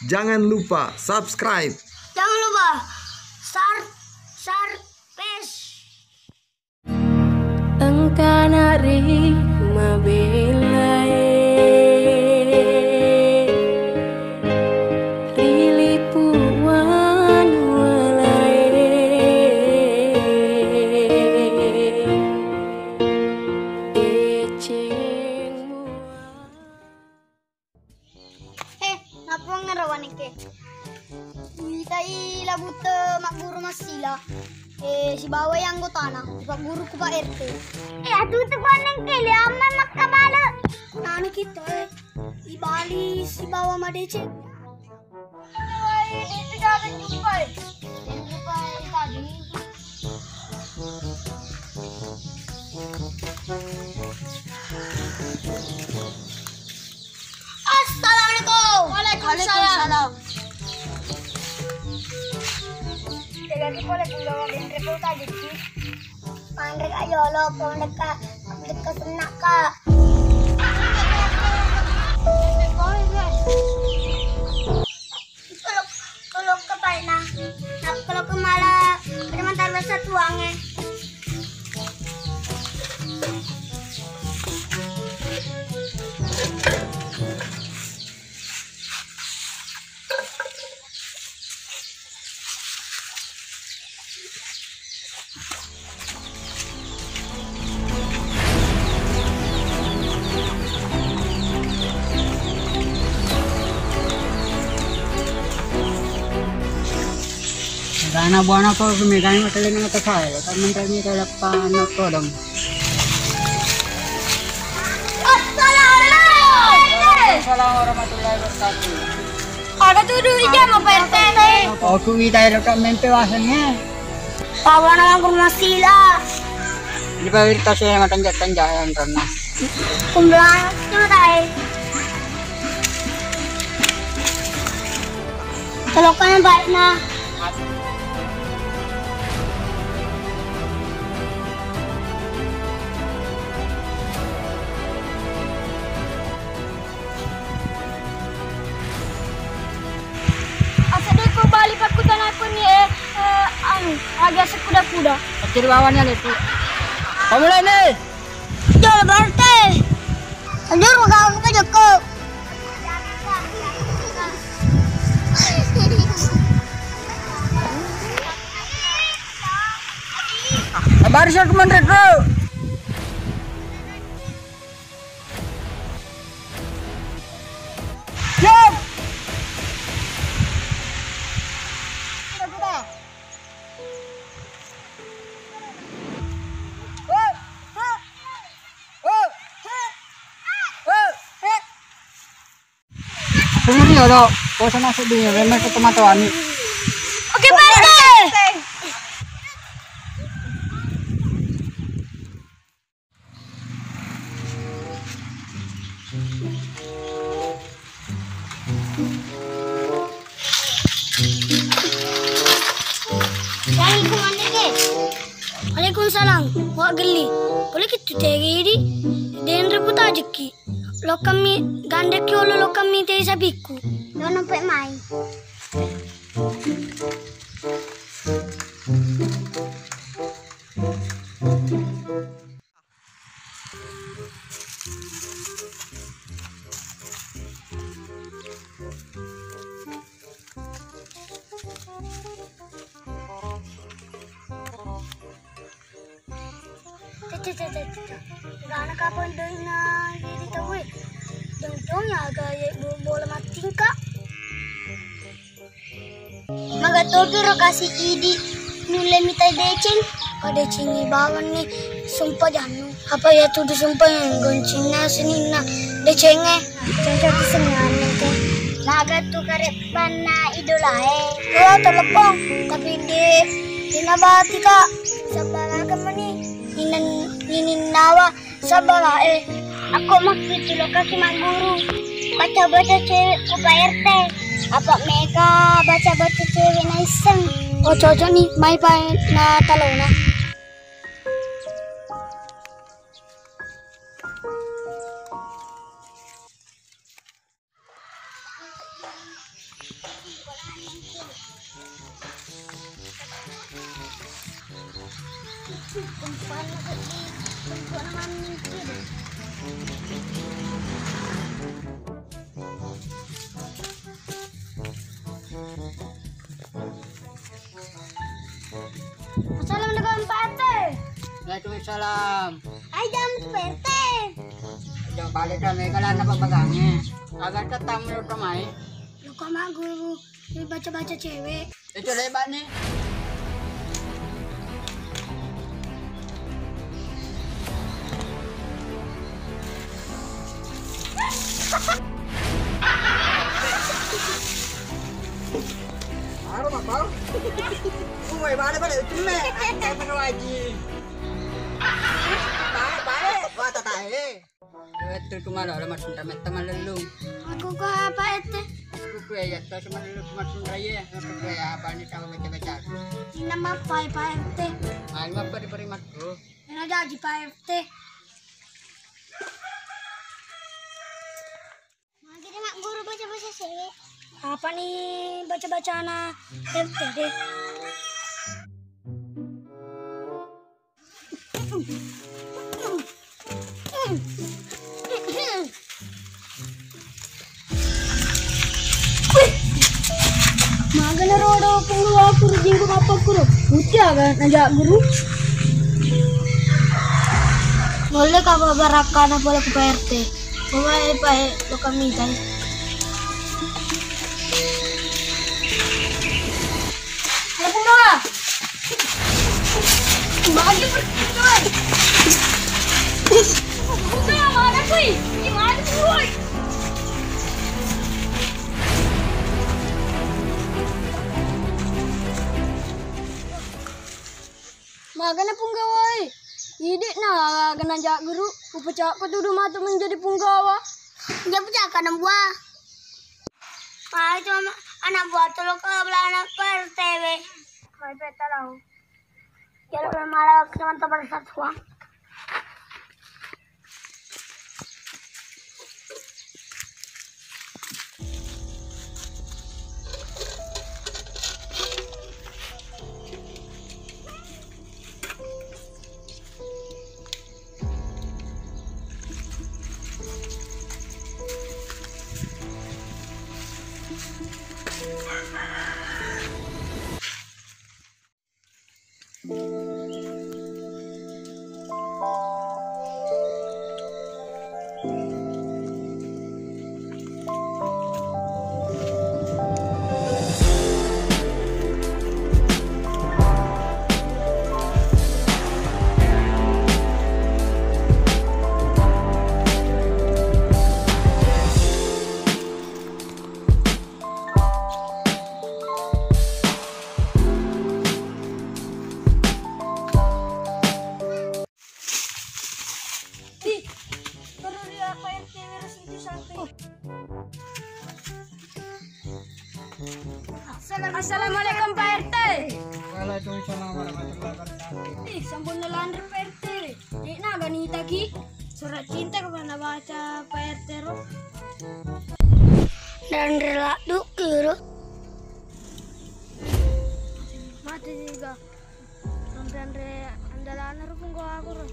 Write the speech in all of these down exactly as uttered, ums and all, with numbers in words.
Jangan lupa subscribe. Jangan lupa share, share, pes. Engkana ri mabelae, ri lipuan walae, deceng mua. Eh, nappuangngero wanengke. Uwitai labute magguru massila. Eh, sibawai anggotana, sipagguru ku Pak R T. Eh, atutu wanengke, le amma makkabale. Nanu kita, eh, ibali sibawa madeceng. Itu jangan jumpa, eh. Jumpa tadi. Assalamualaikum. Waalaikumsalam. Tegaki pole punggawa benre pole tajiki. Manre ka yolo, pole ka, pole ka senna ka. Kalau, kalau ke paina, kalau ke mala, pada mantar rasa tuange. Gana buana ko megang matelena mata saya, kan menteri ni kalau panas kodong. Assalamualaikum. Waalaikumsalam warahmatullahi wabarakatuh. Ada tuh duit jam apa R T? Aku kita ada kak mempe wasengnya. Pawana aku masih lah. Ini Pak Wirta saya matanja-tanja yang karena. Kumbelang cuma tae. Kalau kalian baik nah. Asadeko bali pakkutanaku ni, eh, eh, anu, aga sekuda-kuda. Paciri bawannya leku. Pamulai ni. Jol berte. Anjur, gak aku joko. Baru saya kemarin, bro. Siap. Sendiri ya, Dok. Kau sana sedih ya, memang ke teman-teman. Oke, Pak R T. Assalamualaikum, Ande. Waalaikumsalam. Wa gelli. Boleh kita tegi di? Denre putajeki. Lokami gandeki olo lokami te sapiku. Lo nampak mai. Cece, cece, cece. Gana kapang dena jadi tawe. Jong-jong ya aga ye bola matingka. Maga toki ro kasi idi nulle mita deceng. Ka decengi bawang ni sumpa jannu. Apa ya tudu sumpa yang goncinna sininna decengnge. Cocok senang itu. Maga tu karepanna idolae. Iya telepon tapi di dina bati kak. Sabaraga meni ninen ninin nawa. Sabarae. Akko makkuitu lokaki magguru. Baca-baca cewek ku Pak R T. Apa mega baca-baca cewek naisseng. Oh cocok nih, mai pa na talona. Assalamualaikum, Pak R T. Waalaikumsalam. Ai, jam tu, Pak R T. Jam balik kan, eh, kalau anak pegange. Agar ketemu lo kemai. Lo kok mak guru, baca-baca cewek. Itu lebar nih. Aro mapal. Uwe, bale, bale, cemme. Cemme waji. Bale, bale. Wah, tatae. Wettu ku malolo masunra metta malellung. Aku ko apa ette? Aku kue ya to cuma lellung masunra ye. Aku kue apa ni tahu baca-baca. Ina mappai Pak R T. Ai mappa di parimakku. Ina jaji Pak R T. Magi de mak guru baca-baca sih. Apa nih baca-bacana R T deh? Magana rodo punggawaku ro jingku mappakkuro. Uti aga naja guru. Bolle ka babarakkana pole ku P R T. Pemae pae lo kamitai. Ayo punggawa. Maju pergi, Boy. Bukan yang mana, Boy? Gimana sih, Boy? Magana punggawa e. Idi na gana ja guru, upacakko tudu matu menjadi punggawa. Dia pecahkan buah. Pai cuma anak buah tolo ke belana P R T W. Pai peta lau. Jalur malah ke teman-teman satuan. Di, perlu dia Pak R T W resmi sampai. Assalamualaikum Pak R T. Waalaikumsalam warahmatullahi wabarakatuh. Ih, sampun nalanre Pak R T. Dek naga nita ki. Surat cinta kemana baca Pak R T ro? Dan rela duk kiro. Mati juga. Anre-anre andalana ro punggawaku ro.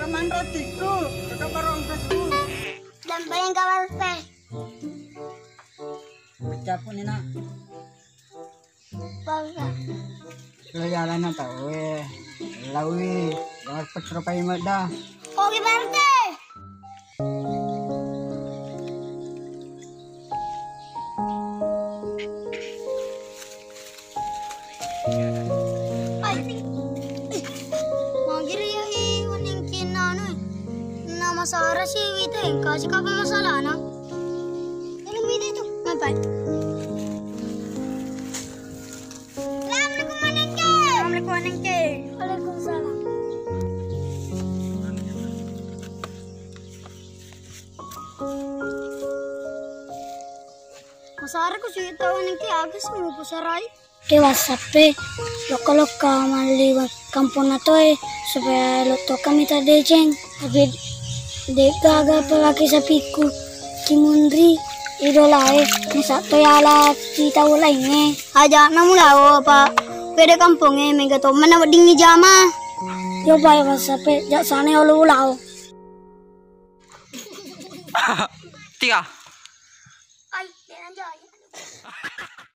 Kamanratiku, kakabarongkasku. Dan paling kawal teh. Pecah pun enak. Bangga. Lo jalan tau eh. Lawi, jangan petro paling medda. Oke, Pak R T. Ai. Ih. Magiri ya i wenning kinna anu. Nama sara si wite, kasih kapa masalahna. Ini wite itu. Bye bye. Assalamualaikum, Manengke. Assalamualaikum, Manengke. Masara ku sui tau nengke aga sih mau pusarai. Ke WhatsApp e, lokka-lokka malli wa-, kamponna toe, supaya lotto kami tadeceng. Tapi de gaga pelaki sapikku, ki munri, idolae, masa to yala ki tau lainge. Aja namu lao, Pak. Pede kamponge, mega to mana wedding jama. Yo, Pak, WhatsApp e, jak sana olo ulao. Tiga.